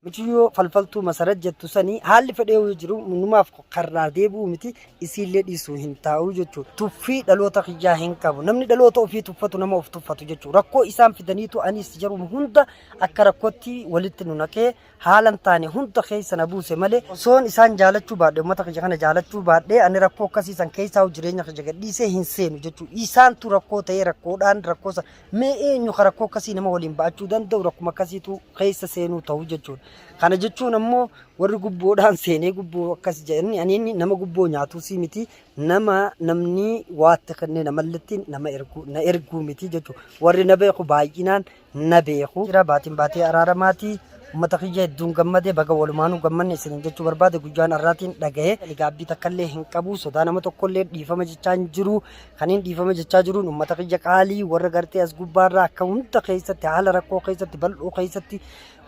Miciyyoo falfaltuu Masarat jettu sanii haalli fedhee yoo jiru numaaf karraa deebi'uu miti isiillee dhiisuu hin taa'u jechuudha. Tuffii dhaloota kiyyaa hin qabu. Namni dhaloota ofii tuffatu nama of tuffatu jechuudha. Rakkoo isaan fidaniitu anis jaruma hunda akka rakkootti walitti nu naqee haala hin taane hunda keessa na buuse malee osoon isaan jaalachuu baadhe uummata kiyya kana jaalachuu baadhe ani rakkoo akkasii san keessaa jireenya kiyya gadhiisee hin seenu jechuudha. Isaantu rakkoo ta'ee rakkoodhaan rakkoo san mee eenyu ka rakkoo akkasii nama waliin ba'achuu danda'u rakkuma akkasiitu keessa seenuu ta'u jechuudha. Kana jechuun ammoo warri gubboodhaan seenee gubboo akkas jedhani ani inni nama gubboo nyaatuu miti nama namni waatti kennee namalletti nama erguu na erguu miti jechuudha. Warri na beeku baay'inaan na beeku. Jira baatiin baatee araaramaati. Uummata kiyya hedduun gammade baga walumaanuu gammanne isiniin jechuu barbaade guyyaan har'aatiin dhagaye. Ani gaabbii takkallee hin qabu sodaa nama tokkollee dhiifama jechaa hin jiru. Kaniin dhiifama jechaa jiruun uummata kiyya qaalii warra gartee as gubbaarraa akka hunda keessatti haala rakkoo keessatti bal'oo keessatti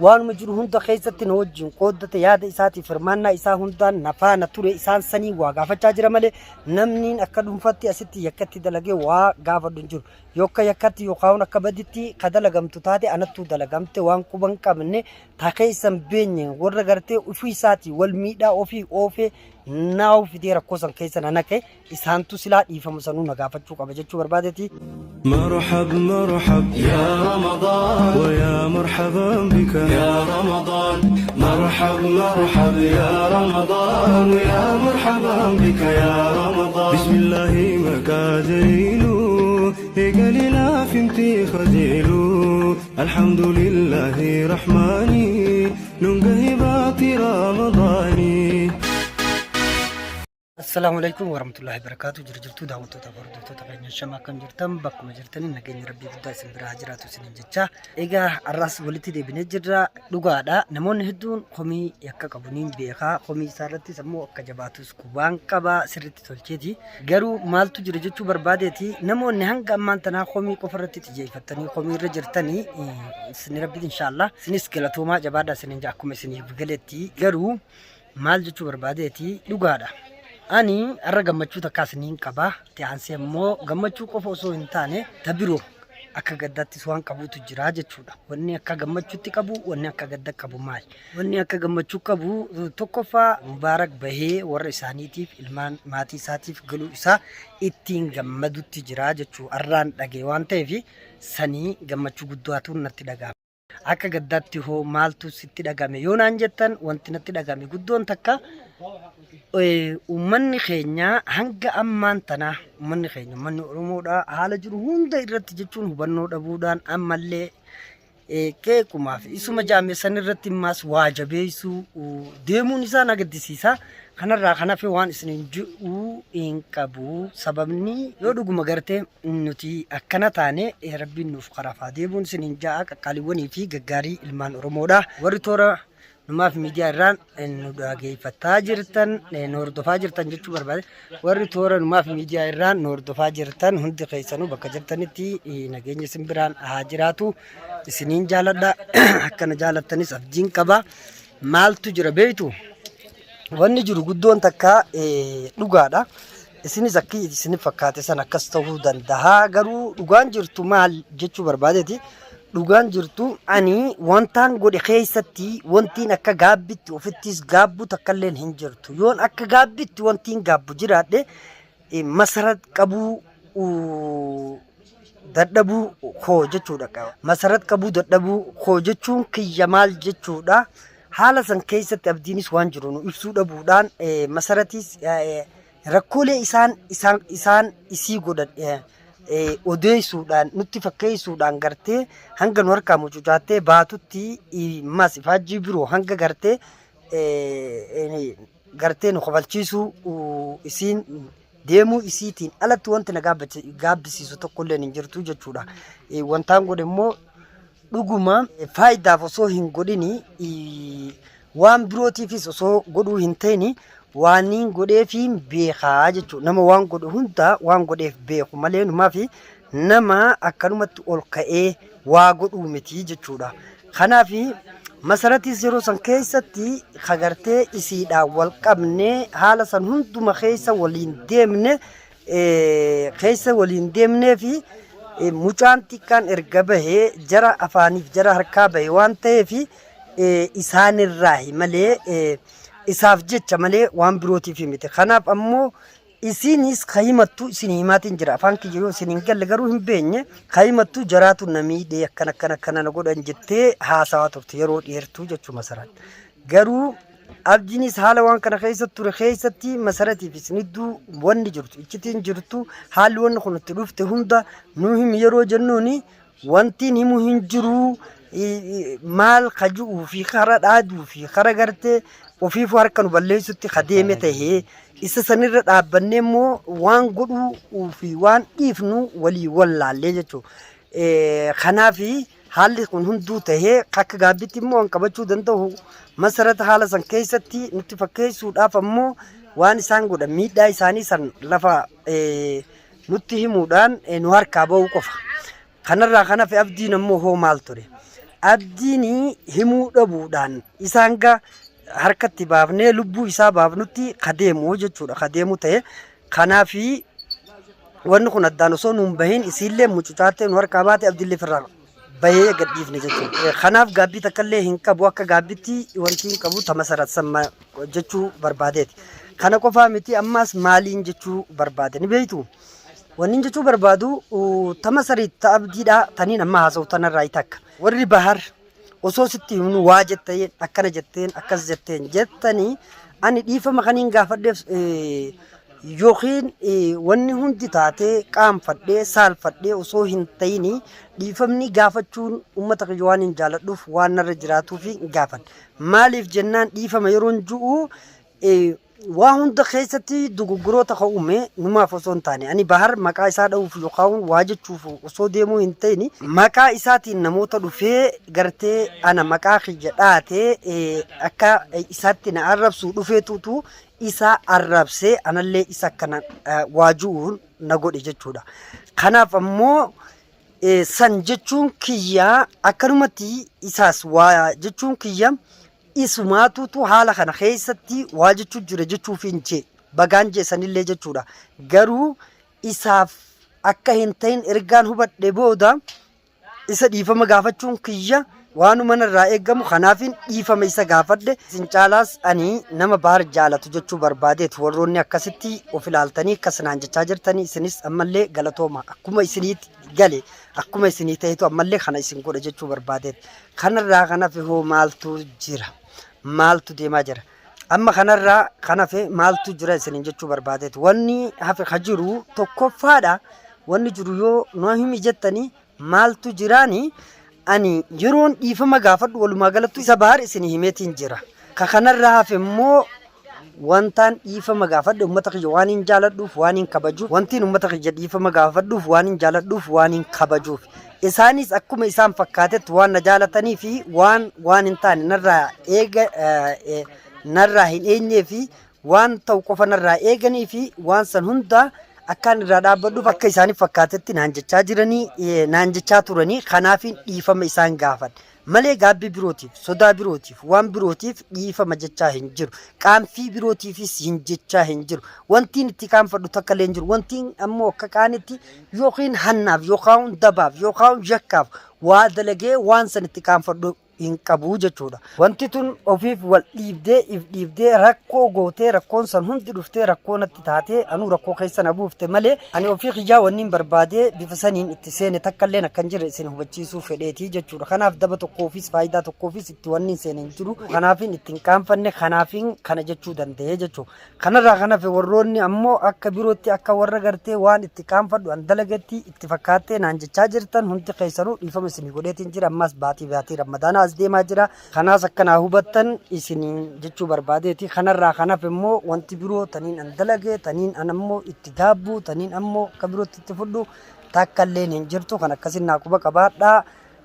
waanuma jiru hunda keessatti na wajjin qooddate yaada isaatiif hirmaannaa isaa hundaan na faana ture isaan sanii waa gaafachaa jira malee namni akka dhuunfaatti asitti yakkatti dalagee waa gaafadhu hin jiru. Yoo akka yakkatti yookaan akka baditti ka dalagamtu taate anattuu dalagamte waan quba hin qabne ta keessa hin beenye warra gartee ofii isaatii wal miidhaa ofii oofee naa'u fidee rakkoo san keessa na naqe isaantu silaa dhiifama sanuu na gaafachuu qaba jechuu barbaadeeti. مرحب مرحب يا رمضان ويا مرحبا بك يا رمضان مرحب مرحب يا رمضان ويا مرحبا بك يا رمضان بسم الله مكادينو إقلنا فهمتي خجيلو الحمد لله رحماني ننقه باقي رمضاني. Assalaamu alaikum warahmatullahi wabarakatuh. Jira jirtuu daawwattoota fi hordoftoota keenya shama akkam jirtan bakkuma jirtanii nageenyi rabbii guddaa isin biraa haa jiraatu isiniin jecha. Egaa har'as walitti deebinee jirra dhugaadha. Namoonni hedduun komii akka qabu niin beeka. Komii isaa irrattis ammoo akka jabaatus qubaan qaba sirriitti tolcheeti. Garuu maaltu jira jechuu barbaadeeti namoonni hanga ammaan tanaa komii qofa irratti xiyyeeffattanii komii irra jirtanii isin rabbiin inshaallah isinis galatoomaa jabaadhaa isiniin jedha akkuma isiniif galetti garuu maal jechuu barbaadeeti dhugaadha. Ani har'a gammachuu takkaa isiniin qaba. Itti aansee immoo gammachuu qofa osoo hin taane ta biroo akka gaddaattis waan qabuutu jira jechuudha. Wanni akka gammachuutti qabu, wanni akka gadda qabu maali? Wanni akka gammachuu qabu tokkoffaa Mubaarak bahee warra isaaniitiif ilmaan maatii isaatiif galuu isaa ittiin gammadutti jira jechuu har'aan dhagee waan ta'eef sanii gammachuu guddaatu natti dhaga'ama. Akka gaddaatti hoo maaltu sitti dhagame yoo naan jettan wanti natti dhagame guddoon takka uummanni keenya hanga ammaan tanaa uummanni keenya uummanni Oromoodha haala jiru hunda irratti jechuun hubannoo dhabuudhaan ammallee qeequmaaf isuma jaame san irratti immaas waa jabeessuu deemuun isaa na gaddisiisa. Kanarraa kan hafe waan isiniin ji'u hin qabu. Sababni yoo dhuguma gartee nuti akkana taane rabbiin nuuf karaaf haa deebi'uun isiniin ja'a qaqqaaliiwwanii fi gaggaarii ilmaan Oromoodha. Warri toora numaaf miidiyaa irraan nu dhageeffataa jirtan nu hordofaa jirtan jechuu barbaade. Warri toora numaaf miidiyaa irraan nu hordofaa jirtan hundi keessanuu bakka jirtanitti nageenya isin biraan haa jiraatu. Isiniin jaaladha. Akkana jaalattanis abdiin qaba. Maaltu jira beektu? Wanni jiru guddoon takka dhugaadha. Isinis akki isinif fakkaate san akkas ta'uu danda'a. Garuu dhugaan jirtu maal jechuu barbaadeeti. Dhugaan jirtu ani wantaan godhe keessatti wantiin akka gaabbitti ofittis gaabbu takkalleen hin jirtu. Yoon akka gaabbitti wantiin gaabbu jiraadhe masarat qabuu dadhabuu koo jechuudha. Masarat qabuu dadhabuu koo jechuun kiyya maal jechuudha. Haala san keessatti Abdiinis waan jiru nu ibsuu dhabuudhaan Masaratis rakkoolee isaan isaan isaan isii godhan odeessuudhaan nutti fakkeessuudhaan gartee hanga nu harkaa mucucaattee baatutti mas ifaajjii biroo hanga gartee gartee nu kofalchiisuu isiin deemuu isiitiin alatti wanti na gaabbisiisu tokkolleen hin jirtu jechuudha. Wantaan godhe immoo dhuguma faayidaaf osoo hin godhini waan birootiifis osoo godhuu hin ta'ini waaniin godheefiin beekaa jechuudha. Nama waan godhu hunda waan godheef beeku malee numaaf nama akkanumatti ol ka'ee waa godhuu miti jechuudha. Kanaaf masaratis yeroo san keessatti kagartee isiidhaan wal qabne haala san hunduma keessa waliin deemne keessa waliin deemnee fi mucaan xiqqaan erga bahee jara afaaniif jara harkaa bahe waan ta'eef isaanirraahi malee isaaf jecha malee waan birootiif miti. Kanaaf ammoo isiinis ka himattu isin himaatiin jira. Afaan kiyya yoo isin hin galle garuu hin beenye ka himattu jaraatu na miidhee akkana akkana akkana na godhan jettee haasawaa turte yeroo dheertuu jechuu Masarat. Garuu Abdiinis haala waan kana keessa ture keessatti Masaratiif isin hedduu wanni jirtu iccitiin jirtu haalli wanni kun itti dhufte hunda nu himi yeroo jennuuni wantiin himu hin jiru maal ka ju'uu fi kara dhaaduu fi kara gartee ofiifuu harka nu balleessutti ka deeme tahee isa sanirra dhaabbannee immoo waan godhuu fi waan dhiifnu walii wallaallee jechuudha. Kanaaf haalli kun hunduu tahee akka gaabbitti immoo waan qabachuu danda'u Masarata haala san keessatti nutti fakkeessuudhaaf ammoo waan isaan godhan miidhaa isaanii san lafa nutti himuudhaan nu harkaa ba'uu qofa. Kanarraa kan hafe Abdiin ammoo hoo maal ture? Abdiin himuu dhabuudhaan isaan ga harkatti baafnee lubbuu isaa baafnutti ka deemu jechuudha. Ka deemu ta'e kanaafi wanni kun addaan osoo nuun bahin isiillee mucucaattee nu harkaa baate Abdiillee firraa bahee gadhiifne jechuudha. Kanaaf gaabbii takkallee hin qabu akka gaabbitti wanti hin qabu ta Masarat samma jechuu barbaadeeti. Kana qofaa miti ammaas maaliin jechuu barbaade ni beektu? Wanni jechuu barbaadu ta Masarit ta Abdiidha taniin amma haasa'u tanarraa takka. Warri Bahar osoo sitti himnu waa jetteen akkana jetteen akkas jetteen jettanii ani dhiifama kaniin gaafadheef yookiin wanni hundi taatee qaanfadhee saalfadhee osoo hin ta'in dhiifamni gaafachuun uummata kiyya waan hin jaaladhuuf waan narra jiraatuuf gaafadhe. Maaliif jennaan dhiifama yeroon ju'u waa hunda keessatti dogoggoroota ka uume numaaf osoo hin taane ani Bahar maqaa isaa dha'uuf yookaan waa jechuuf osoo deemuu hin ta'in maqaa isaatiin namoota dhufee gartee ana maqaa kiyya dhaatee akka isaatti na arrabsuu dhufeetuutu isa arrabsee anallee isa akkana waa ju'uun na godhe jechuudha. Kanaaf ammoo san jechuun kiyya akkanumatti isaas waa jechuun kiyya isumaatuutu haala kana keessatti waa jechuu jira jechuuf hin jee bagaan jee sanillee jechuudha. Garuu isaaf akka hin ta'in ergaan hubadhe booda isa dhiifama gaafachuun kiyya waanuma narraa eegamu kanaafin dhiifama isa gaafadhe. Isin caalaas ani nama Bahar jaalatu jechuu barbaadeetu warroonni akkasitti of ilaaltanii akkas naan jechaa jirtanii isinis ammallee galatooma akkuma isiniit gale akkuma isinii ta'etu ammallee kana isin godha jechuu barbaadeet. Kanarraa kan hafe hoo maaltu jira? Maaltu deemaa jira? Amma kanarraa kan hafe maaltu jira isiniin jechuu barbaadeet. Wanni hafe ka jiru tokkoffaadha. Wanni jiru yoo nu himi jettanii maaltu jiraani ani yeroon dhiifama gaafadhu walumaa galattu isa Bahar isin himeetiin jira. Ka kanarraa hafe immoo wantaan dhiifama gaafadhe ummata kiyya waan hin jaaladhuuf waan hin kabajuuf wantiin ummata kiyya dhiifama gaafadhuuf waan hin jaaladhuuf waan hin kabajuuf isaanis akkuma isaan fakkaatetti waan na jaalatanii fi waan waan hin taane narraa eega narraa hin eenyee fi waan ta'u qofa narraa eeganii fi waan san hunda akkaan irraa dhaabbadhuuf akka isaaniif fakkaatetti naan jechaa jiranii naan jechaa turanii kanaafin dhiifama isaan gaafadhe malee gaabbii birootiif sodaa birootiif waan birootiif dhiifama jechaa hin jiru qaanfii birootiifis hin jechaa hin jiru wantiin itti qaanfadhu takka illee hin jiru wantiin ammoo akka qaanitti yookiin hannaaf yookaan dabaaf yookaan yakkaaf waa dalagee waan san itti qaanfadhu hin qabu jechuudha. Wanti tun ofiif wal dhiibdee if dhiibdee rakkoo gootee rakkoon san hundi dhuftee rakkoo natti taatee anuu rakkoo keessa na buufte malee ani ofii kiyyaa wanniin barbaadee bifa saniin itti seene takkalleen akka hin jirre isin hubachiisuu fedheetii jechuudha. Kanaaf daba tokkoofis faayidaa tokkoofis itti wanniin seene hin jiru. Kanaafin itti hin qaanfanne kanaafin kana jechuu danda'e jechuudha. Kanarraa kan hafe warroonni ammoo akka birootti akka warra gartee waan itti qaanfadhu an dalagetti itti fakkaattee naan jechaa jirtan hundi keessanuu dhiifama isinii godheetiin jira. Ammaas baatii baatii Ramadaanaa as deemaa jira. Kanaas akka naa hubattan isinii jechuu barbaadeeti. Kanarraa kan hafe immoo wanti biroo taniin an dalage taniin an ammoo itti gaabbu taniin ammoo akka birootti itti fudhu takka illeen hin jirtu. Kan akkasin naa quba qabaadhaa.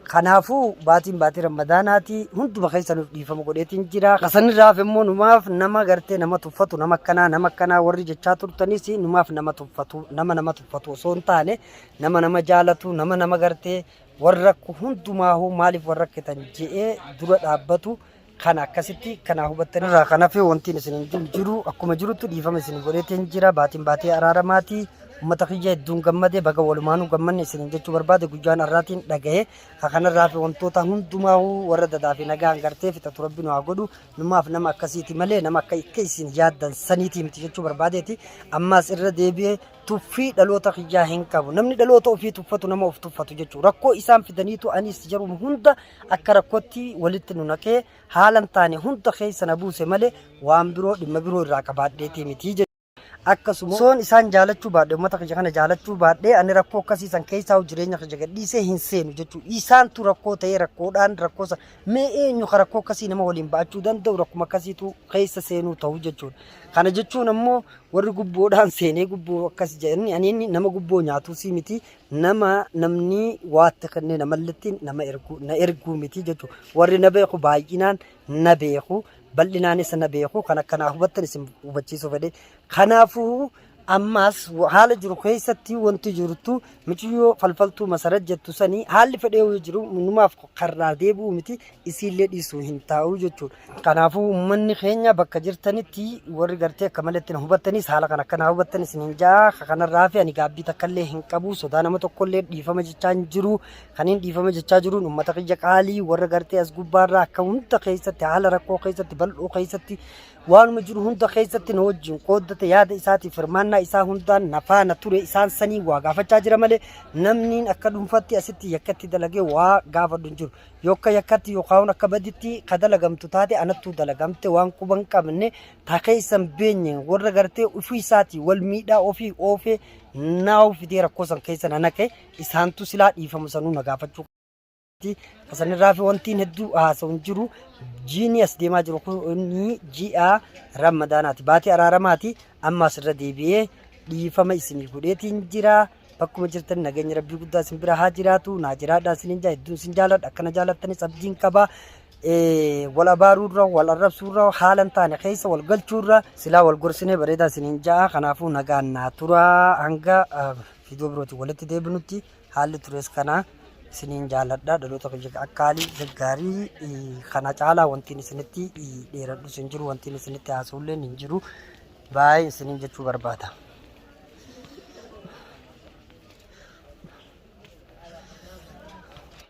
Kanaafuu baatiin baatii Ramadaanaati hunduma keessanuuf dhiifama godheetiin jira. Kasanirraa hafe immoo numaaf nama gartee nama tuffatu nama akkanaa nama akkanaa warri jechaa turtanis numaaf nama tuffatu nama nama tuffatu osoo hin taane nama nama jaalatu nama nama gartee warra rakku hundumaahuu maaliif warra rakkitan je'ee dura dhaabbatu kana akkasitti kana hubattan irraa kan hafe wantiin isin hin jiru akkuma jirutti dhiifama isin godheetiin jira. Baatiin baatii araaramaati. Ummata kiyya hedduun gammade baga walumaanuu gammanne isiniin jechuu barbaade guyyaan har'aatiin dhagaye. Ka kanarraa fi wantoota hundumaahuu warra dadaa fi nagaan gartee fixatu rabbi nu haa godhu. Numaaf nama akkasiiti malee nama akka akka isin yaaddan saniitii miti jechuu barbaadeeti. Ammaas irra deebi'ee tuffii dhaloota kiyyaa hin qabu. Namni dhaloota ofii tuffatu nama of tuffatu jechuudha. Rakkoo isaan fidaniitu anis jaruma hunda akka rakkootti walitti nu naqee haala hin taane hunda keessa na buuse malee waan biroo dhimma biroo irraa qabaadheetii miti jechuudha. Akkasuma osoon isaan jaalachuu baadhe uummata kiyya kana jaalachuu baadhee ani rakkoo akkasii san keessaa jireenya kiyya gadhiisee hin seenu jechuudha. Isaantu rakkoo ta'ee rakkoodhaan rakkoo san mee eenyu ka rakkoo akkasii nama waliin ba'achuu danda'u rakkuma akkasiitu keessa seenuu ta'u jechuudha. Kana jechuun ammoo warri gubboodhaan seenee gubboo akkas jedhani ani inni nama gubboo nyaatuu sii miti nama namni waatti kennee namalletti nama erguu na erguu miti jechuudha. Warri na beeku baay'inaan na beeku bal'inaanis na beeku kan akkanaa hubattan isin hubachiisuu fedhe. Kanaafuu ammaas haala jiru keessatti wanti jirtu miciyyoo falfaltuu masarat jettu sanii haalli fedhee yoo jiru numaaf karraa deebi'uu miti isiillee dhiisuu hin taa'u jechuudha. Kanaafuu uummanni keenya bakka jirtanitti warri gartee akka maletti na hubattanis haala kan akkanaa hubattan isin hin ja'a kanarraa fi ani gaabbii takkallee hin qabu sodaa nama tokkollee dhiifama jechaa hin jiru kaniin dhiifama jechaa jiruun uummata kiyya qaalii warra gartee as gubbaarraa akka hunda keessatti haala rakkoo keessatti bal'oo keessatti waanuma jiru hunda keessatti na wajjin qooddate yaada isaatiif hirmaannaa isaa hundaan na faana ture isaan sanii waa gaafachaa jira malee namni akka dhuunfaatti asitti yakkatti dalagee waa gaafadhu hin jiru. Yokka yakkatti yookaan akka baditti ka dalagamtu taate anattuu dalagamte waan quban qabne ta keessan beenye warra gartee ofii isaatii wal miidhaa ofii oofee naa fidee rakkoo san keessa na naqe isaantu silaa dhiifama sanuu na gaafachuu Kasanirraa fi wantiin hedduu haasa'u hin jiru. Jiini as deemaa jiru kun ji'a Ramadaanaati. Baatii araaramaati. Amma asirra deebi'ee dhiifama isinii godheetiin jira. Bakkuma jirtan nageenya rabbii guddaa isin bira haa jiraatu. Naa jiraadhaa isiniin jaa hedduun isin jaaladha. Akkana jaalattanis abdiin qaba. Wal abaaruurra, wal arrabsuurra, haala hin taane keessa wal galchuurra silaa wal gorsinee bareedaa isiniin ja'a. Kanaafuu nagaan naa tura hanga viidiyoo birootiin walitti deebinutti. Haalli tures kana isiniin jaaladha dhaloota kiyya akka haalli gaggaarii kana caalaa wantiin isinitti dheeradhus hin jiru wantiin isinitti haasa'ulleen hin jiru baay'ee isiniin jechuu barbaada.